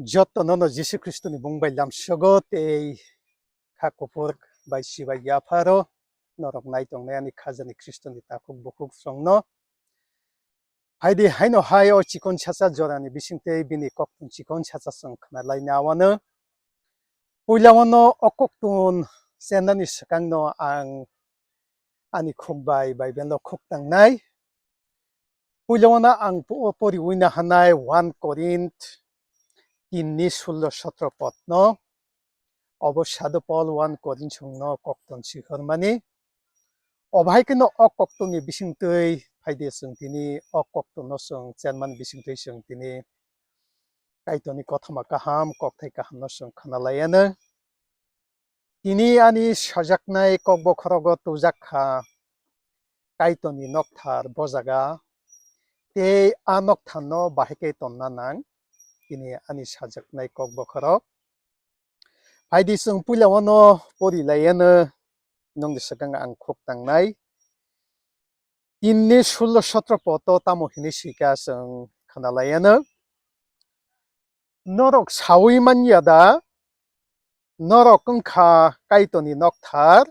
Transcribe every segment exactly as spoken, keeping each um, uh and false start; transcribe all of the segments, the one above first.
Jotono no Jisu Khristo ni bung bai lamsogo tei kha kuphur bai sibai yapharo norok nai tongnai ani khajani Khristo ni takhuk bukhuk songno. Phaidi haino hai o chikon chacha jorani bisingtwi bini koktun chikon chacha chwng khna laina wano. Puila wano o koktun chenani swkangno ang ani khuk bai Bible no khuk tangnai. Puila wano ang po-, poriwi nahanai one Korinth tinni sullo sotro podno. Obo Sadhu Paul one Korinth songno kokton sihormani. Obo hai kheno o koktoni bisingtwi phaidi chwng tini o koktono chwng chenmani bisingtwi chwng tini Kaitorni kothoma kaham, kokthai kahamno chwng khna laiano. Tini ani sajaknai kokbokhorogo tubujak kha Kaitorni nokthar bojaga, tei a noktharno bahai khe tonna nang, tini ani sajaknai kokbokhorok. Phaidi chwng puila wano pori laiano, nwng ni swkang ang khuk tangnai. Tinni sullo sotro poto tamo hinwi swika chwng khna laiano. Norok sawi man ya da? Norok wngkha Kaitorni nokthar,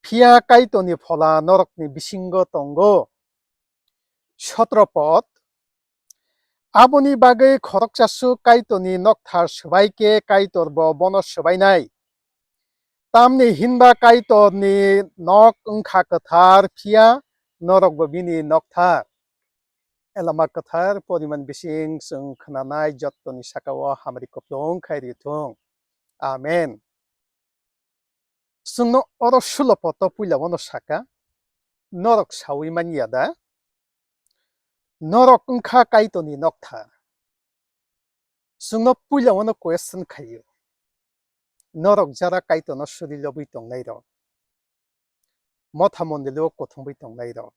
phiya Kaitorni phola norokni bisingo tongo. Sotro pod. Aboni bagwi khoroksa swk Kaitorni nokthar swbai khe Kaitor bo bono swbainai. Tamni hinba Kaitorni nok wngkha kwthar, phiya norokbo bini nokthar. Elama kwthar poriman bising chwng khnanai jottoni sakao hamari kuplung khai rithung. Amen. Chwngno oro sulo poto puila wano saka, norok sawi man ya da? Norok wngkha Kaitorni nokthar. Chwngno puila wano question khaio. Norok jara Kaitorno suri lobwi tongnairok, motha mondilo kuthumwi tongnairok,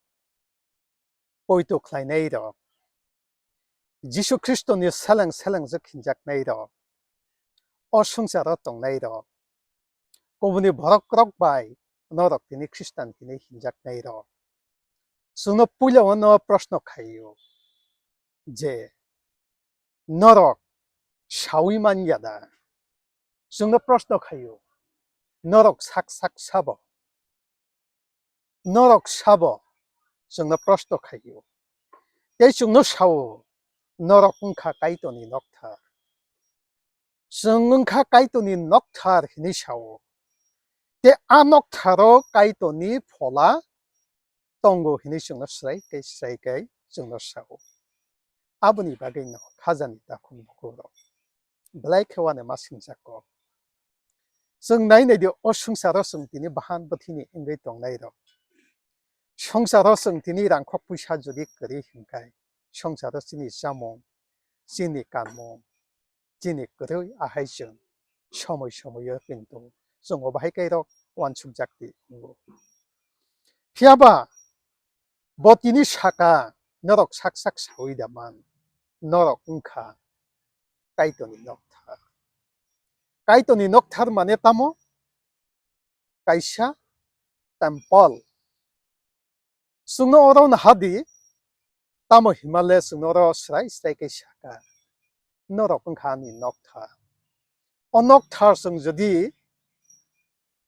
poito khlainairok, Jisu Khristoni seleng selengjak hinjaknairok, o swngcharo tongnairok, kubuni borokrok bai norok tini Khristan hinwi hinjaknairok. Chwngno puila wano proshno khaio je, norok sawi man ya da? Chwngno proshno khaio, norok sak sak sabo? Norok sabo? Chwngno proshno khaio. Tei chwngno sao, norok wngkha Kaitorni nokthar. Chwng wngkha Kaitorni nokthar hinwi sao. Tei a noktharo Kaitorni phola tongo hinwi chwngno srai kai srai kai chwngno sao. Aboni bagwino khajani takhuk bukhurok belai khe uanama singjak kok. Chwng nai nai di, o swngcharo chwng tini bahan bwthini wngwi tongnairok. Swngcharo chwng tini rangkhok puisa jodi kwrwi hwnkhe, swngcharo chini chamung, chini kanmung, chini kwrwi ahai chwng somoi somoio kintu chwng o bahai kairok uansukjak di wngo. Phiya ba bo tini saka, norok sak sak sawi da man, norok wngkha Kaitorni nokthar. Kaitorni nokthar mane tamo? Kaisa temple. Chwngno oro nahadi, tamo himale chwngno oro srai srai khe saka, norok wngkha ani nokthar. O nokthar chwng jodi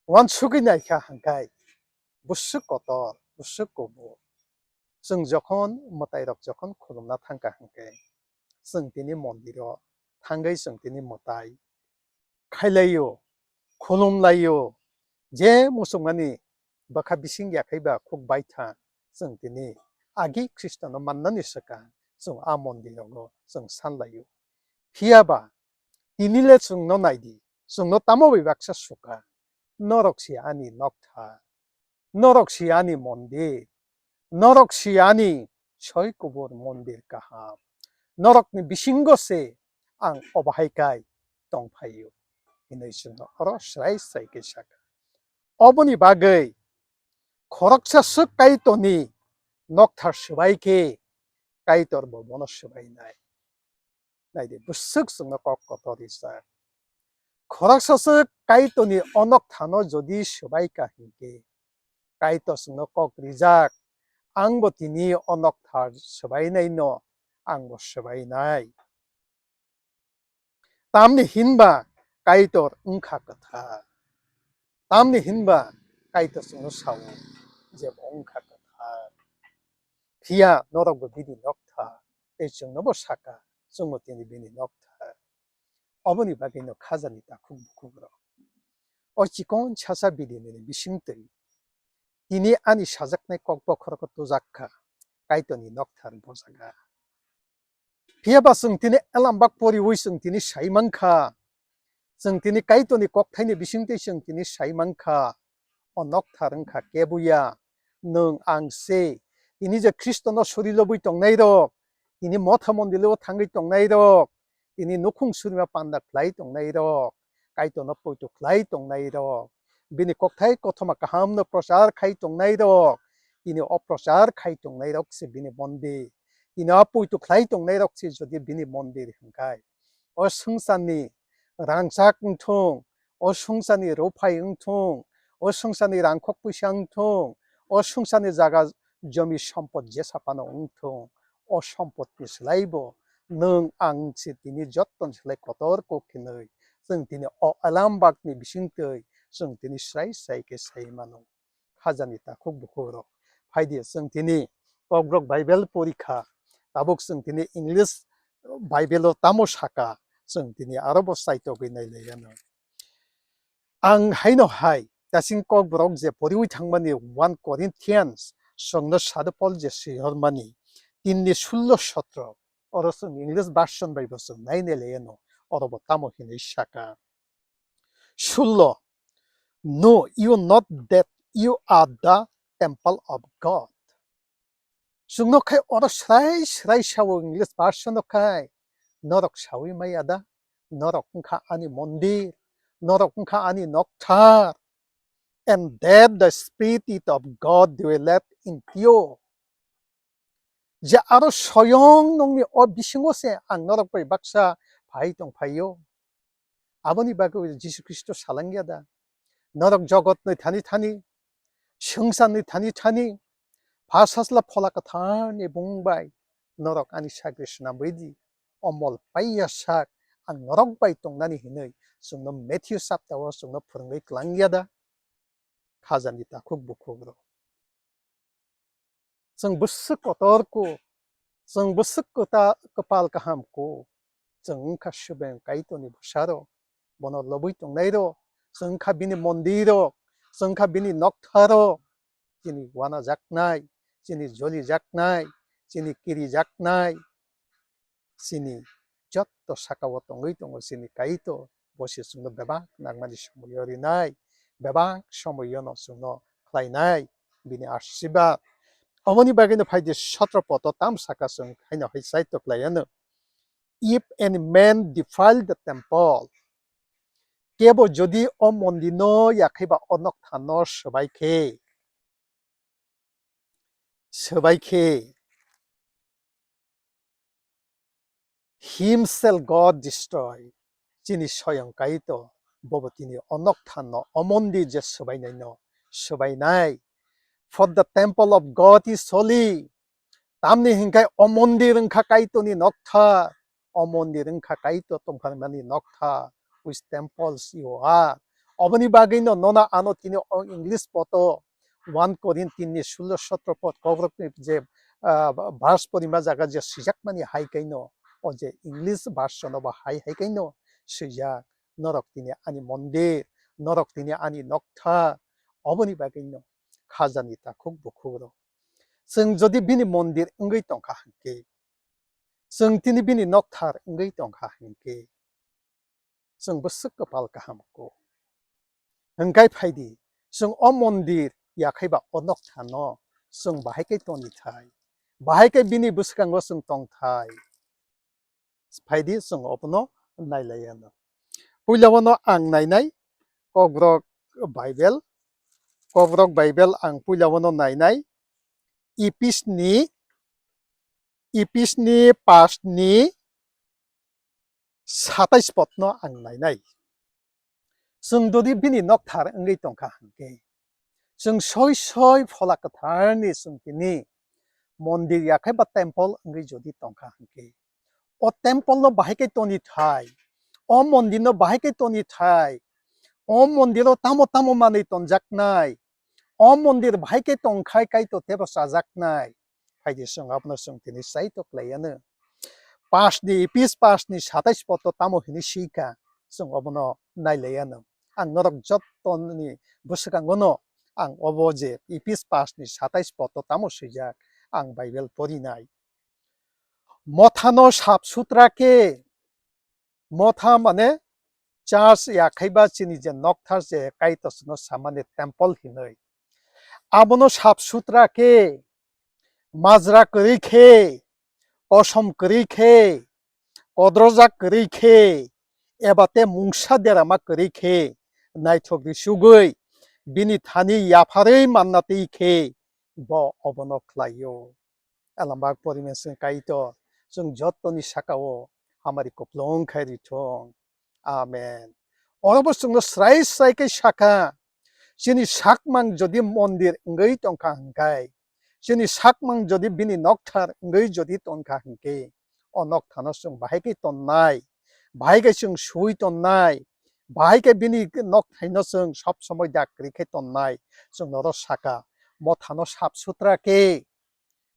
uansugwi naikha hwnkhe, bwswk kotor, bwswk kubur. Chwng jokhon mwtairok jokhon khulumna thangkha hwnkhe, chwng tini mondiro thangwi chwng tini mwtai khailaio, khulumlaio. Je muchungmani bwkha bising yakhai ba khuk baitha, chwng tini agi Khristono mannani swkang chwng a mondirogo chwng sanlaio. Phiya ba tini le chwngno naidi, chwngno tamo bai baksa suka, norok se ani nokthar. Norok si ani mondir, norok si ani soi kubur mondir kaham. Norokni bisingo se ang obo hai kai tongphaio, hinwi chwngno oro srai srai khe saka. Oboni bagwi khoroksa swk Kaitorni nokthar swbai khe Kaitor bo bono swbainai. Naidi, bwswk chwngno kok kotor rijak. Khoroksa swk Kaitorni o nokthano jodi swbai ka hinkhe, Kaitor chwngno kok rijak, "Angbo tini o nokthar swbainaino angbo swbainai." Tamni hinba Kaitor wngkha kwthar. Tamni hinba Kaitor chwngno sao je bo wngkha kwthar. Phiya norokbo bini nokthar, tei chwngnobo saka, chwngbo tini bini nokthar. Oboni bagwino khajani takhuk bukhukrok, o chikon sasa bidini bisingtwi tini ani sajaknai kok bokhorok tujak kha, Kaitorni nokthar bo jaga. Phiya ba chwng tini elambak poriwi chwng tini sai mankha. Chwng tini Kaitorni kokthaini bisingtwi chwng tini sai mankha. O nokthar wngkha kebuya, nwng ang se. Tini je Khristono suri lobwi tongnairok, tini motha mondilo thangwi tongnairok, tini nukhung surima panda khlai tongnairok, Kaitorno poito khlai tongnairok, bini kokthai kothoma kahamno prochar khai tongnairok, tini o prochar khai tongnairok se bini mondir. Tini o poito khlai tongnairok se jodi bini mondir hwnkhe, o swngcharni rangchak wngthung, o swngcharni ruphai wngthung, o swngcharni rangkhok puisa wngthung, o swngcharni jaga jomi sompot jesa phano wngthung, o sompotni slaibo nwng ang se tini jottoni slai kotor kok hinwi chwng tini o elambakni bisingtwi chwng tini srai srai khe sai mano. Khajani takhuk bukhukrok, phaidi chwng tini Kokborok Bible porikha, tabuk chwng tini English Bible-o tamo saka, chwng tini arobo chaitogwi nailaiano. Ang haino hai, tasing Kokborok je poriwi thangmani one Corinthians, chwngno Sadhu Paul je swihormani, tinni sullo sotro, oro chwng English version bai bo chwng nainailaino, orobo tamo hinwi saka. Sullo, "Know you not that you are the temple of God?" Chwngno khai oro srai srai sao English version-o khai, "Norok saui maya da? Norok wngkha ani mondir, norok wngkha ani nokthar, and that the Spirit of God dwelleth in you." Je aro soyong nongni o bisingo se ang norok bai baksa phai tong phaio. Aboni bagwi Jisu Khristo salangya da? Norok jogotni thani thani, swngcharni thani thani, Pha Sajla Phola Kwtharni bung bai norok ani sagri swnamwi di. O mol paiya sak ang norok bai tongnani hinwi chwngno Matthew chapter o chwngno phwrwngwi klangya da? Khajani takhuk bukhukrok. Chwng bwswk kotor ku, chwng bwswk kwta-, kwpal kaham ku, chwng wngkha Subeng Kaitorni bwsarok, bono lobwi tongnairok, chwng wngkha bini mondirok, chwng wngkha bini noktharok, chini wanajaknai, chini jolijaknai, chini kirijaknai, chini jotto sakao tongwi tongo chini Kaitor, bo se chwngno bebak nangmani somoio rinai, bebak somoiono chwngno khlainai bini asirwad. Aboni bagwino phaidi sotro poto tam saka chwng haino hai saito khlaiano, "If any man defile the temple," kebo jodi o mondirno yakhaiba o nokthano swbai khe, swbai khe, himself God destroy. Chini soyong Kaitor, bobo tini o nokthano, o mondir je swbainaino swbainai. For the temple of God is holy. Tamni hinkhai o mondir wngkha Kaitorni nokthar, o mondir wngkha Kaitor tongphangmani nokthar, whose temples you are. Oboni bagwino nono ano tini o English poto one Corinthians ni sullo sotro pot kokrokni je, ah, verse porima jaga je swijakmani hai kaino, o je English version o bo hai hai kaino swijak, "Norok tini ani mondir, norok tini ani nokthar." Oboni bagwino khajani takhuk bukhukrok. Chwng jodi bini mondir wngwi tongkha hinkhe, chwng tini bini nokthar wngwi tongkha hinkhe, chwng bwswk kwpal kaham kuk. Hwnkhe phaidi, chwng o mondir yakhaiba o nokthano chwng bahai khe tonithai, bahai khe bini bwskango chwng tongthai. Phaidi chwng obono nailaiano. Puila bono ang nainai, Kokborok Bible, Kokborok Bible ang puila bono nainai, Epis ni, Epis ni pas ni satais potno ang nainai. Chwng jodi bini nokthar wngwi tongkha hinkhe, chwng soi soi Phola Kwtharni chwng tini mondir yakhai ba temple wngwi jodi tongkha hinkhe, o temple no bahai khe tonithai, O mondirno bahai khe toni thai. O mondiro tamo tamo manwi tonjaknai. O mondir bahai khe tongkhai Kaitor tebo chajaknai. Phaidi chwng abono chwng tini chai toklai ano. Pasni, Epis pasni satais poto tamo hini sika, chwng obono nailai ano. Ang norok jottoni bwswkangono ang obo je Epis pasni satais poto tamo swijak, ang Bible porinai. Mothano sap sutra khe, motha mane church ya khaiba chini je nokthar je Kaitor chwngno samani temple hinwi. Abono sap sutra khe, majra kwrwi khe, kosom kwrwi khe, kodrojak kwrwi khe, eba te mungsa derama kwrwi khe, naithok risugwi bini thani yapharwi manna twi khe bo obono khlaio. Elambak porimen chwng Kaitor, chwng jottoni sakao hamari kuplung khai rithung. Amen. Orobo chwngno srai srai khe sakha, chini sakmang jodi mondir wngwi tongkha hwnkhe, chini sakmang jodi bini nokthar wngwi jodi tongkha hwnkhe, o nokthano chwng bahai khe tonnai, bahai khe chwng sui tonnai, bahai khe bini nokthaino chwng sob somoi dak kwrwi khe tonnai, chwng noro sakha, mothano sap sutra khe,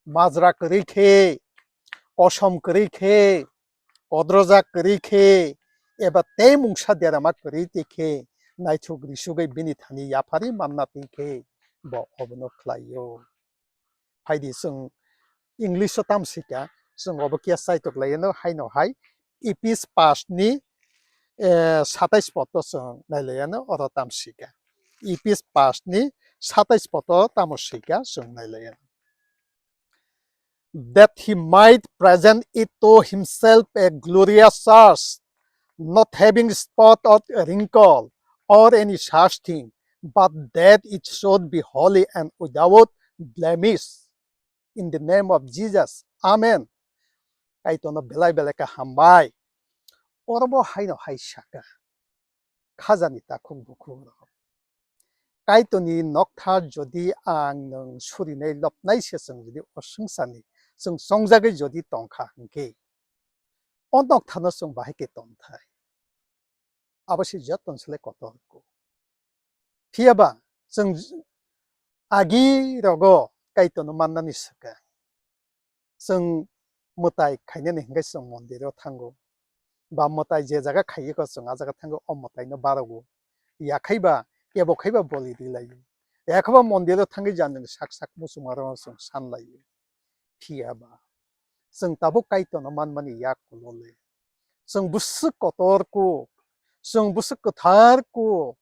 majra kwrwi khe, kosom kwrwi khe, kodrojak kwrwi khe, eba tei mungsa derama kwrwi twi khe, naithok risugwi bini thani yapharwi manna twi khe, bo obono khlaio. Phaidi chwng English-o tam sika, chwng obo kiya chaitok lai ano, haino hai Epis pasni, eh, satais poto chwng nailai ano, oro tam sika. Epis pasni satais poto tamo sika chwng nailai ano. That he might present it to himself a glorious church, not having spot or wrinkle or any such thing, but that it should be holy and without blemish. In the name of Jesus. Amen. Kaitorno belai belai khe hambai. Orobo haino hai saka. Khajani takhuk bukhuk rok. Kaitorni nokthar jodi ang nwng surinai lobnai se chwng jodi o swngcharni chwng chongjagwi jodi tongkha hwnkhe, o nokthano chwng bahai khe tongthai. Abo se joto ni slai kotor kuk. Phiya ba chwng agi rogo Kaitorno mannani swkang. Chwng mwtai khainani hwnkhe chwng mondiro thango. Ba mwtai je jaga khaiyikho chwng a jaga thango, o mwtaino barogo. Yakhaiba, kebo khaiba boli rilaio. Yakhoba mondiro thangwi janani sak sak muchungmarokno chwng sanlaio. Phiya ba chwng tabuk Kaitorno manmani yak kulo le. Chwng bwswk kotor kuk, chwng bwswk kwthar kuk,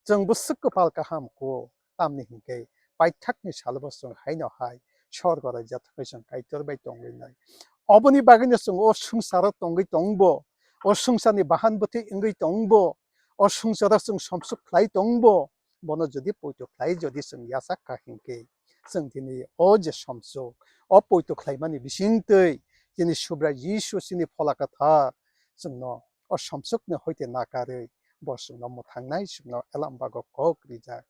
chwng bwswk kwpal kaham kuk, tamni hwnkhe paithakni salobo chwng haino hai sorgo raijak thangwi chwng Kaitor bai tongwi nai. Oboni bagwino chwng o swngcharo tongwi tongbo, o swngcharni bahan bwthwi wngwi tongbo, o swngcharo chwng somsuk khlai tongbo, bono jodi poito khlai jodi chwng yachak kha hwnkhe, chwng tini o je somsuk, o poito khlaimani bisingtwi chini Subrai Jisu chini Phola Kwthar chwngno o somsukni hoite nakarwi bo chwngno mwthangnai, chwngno elam bago kok rijak.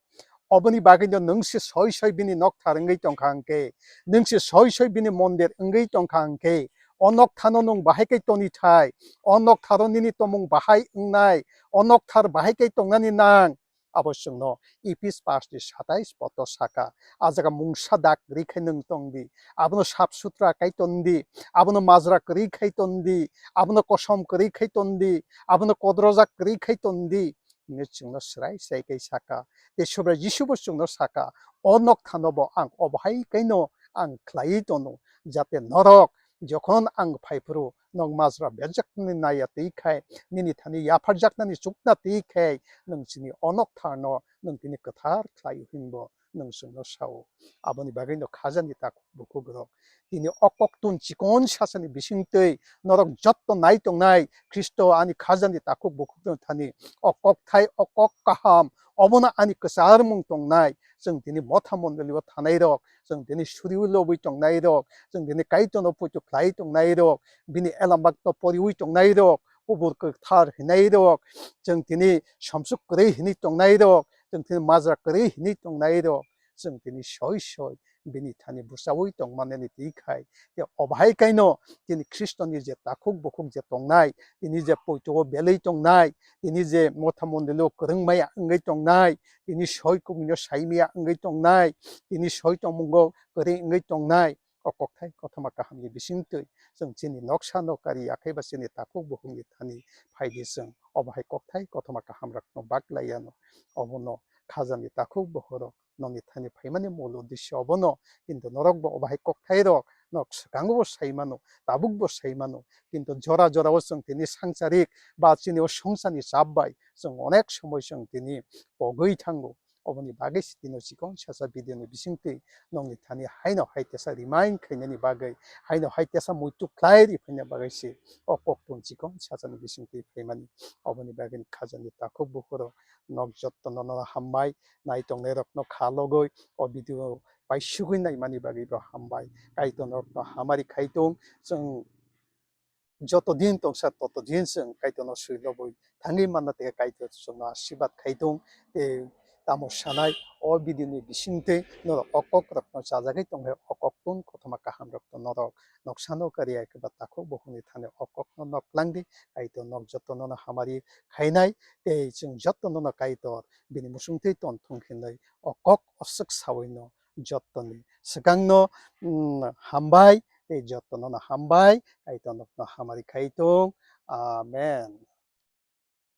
Oboni bagwino nwng se soi soi bini nokthar wngwi tongkha hwnkhe, nwng se soi soi bini mondir wngwi tongkha hwnkhe, o nokthano nwng bahai khe toni thai, o noktharo nini tomung bahai wngnai, o nokthar bahai khe tongnani nang, abo chwngno Epis pasni satais poto saka, a jaga mungsa dak kwrwi khai nwng tong di, abono sap sutra khai ton di, abono majra kwrwi khai ton di, abono kosom kwrwi khai ton di, abono kodrojak kwrwi khai ton di, hwnwi chwngno swrai swrai khai saka. Tei Subrai Jisubo chwngno saka, o nokthano bo ang obo hai khaino ang khlaiwi tono, jate norok jokhon ang phaiphuru, nwng majra berjaknani naiya twi khai, nini thani yapharjaknani chukna twi khai, nwng chini o noktharno nwng tini kwthar khlai-o hinbo nwng chwngno sao. Aboni bagwino khajani takhuk bukhukrok, tini o koktun chikon sasani bisingtwi norok jotto nai tongnai Khristo ani khajani takhuk bukhukno thani o kokthai, o kok kaham, obono ani kwcharmung tongnai. Chwng tini motha mondolio thanairok, chwng tini suri lobwi tongnairok, chwng tini Kaitorno poito khlai tongnairok, bini elambakno poriwi tongnairok, kubur kwthar hinairok, chwng tini somsuk kwrwi hinwi tongnairok, chwng tini majra kwrwi hinwi tongnairok, chwng tini soi soi bini thani bwchaui tongmani twi khai. Tei obo hai kaino tini Khristoni je takhuk bukhuk je tongnai, tini je poito o belwi tongnai, tini je motha mondoli o kwrwng maya wngwi tongnai, tini soi kumui no sai maya wngwi tongnai, tini soi tongmungo kwrwi wngwi tongnai, o kokthai kothoma kahamni bisingtwi chwng chini noksa no kari ya khe ba chini takhuk bukhukni thani phaidi chwng. Obo hai kokthai kothoma kaham rokno baklai yano. Obono khajani takhuk bukhuk rok nokni thani phaimani mul uddesyo obono, kintu norok bo obo hai kokthai rok nok swkango bo sai mano, tabuk bo sai mano, kintu jora jora o chwng tini sangcharik ba chini o songchani chap bai chwng onek somoi chwng tini pogwi thango. Oboni bagwi se tino chikon sasa video ni bisingtwi nokni thani haino hai tesa remind khainani bagwi, haino hai tesa muitu khlai ri phaina bagwi se o koktun chikon sasani bisingtwi phaimani. Oboni bagwi khajani takhuk bukhuk rok nok jotto no no hambai, nai tongnai rok no kha logoi o video bai sugwi naimani bagwi bo hambai. Kaitor norok no hamari khai tong, chwng joto din tongsa toto din chwng Kaitor no swi lobwi thangwi manna tei Kaitor chwngno asirwad khai tong. Tei tamo sanai o video ni bisingtwi norok o kok rok no chajagwi tongkhe o koktun kothoma kaham rok to norok noksa no kariya khe ba takhuk bukhukni thani o kok no nok langdi. Kaitor nok joto no hamari khainai tei chwng joto no Kaitor bini musungtwi ton thung hinwi o kok oswk sawi no jottoni swkangno, mm, hambai tei jotono hambai, Kaitor nokno hamari khai tong. Amen.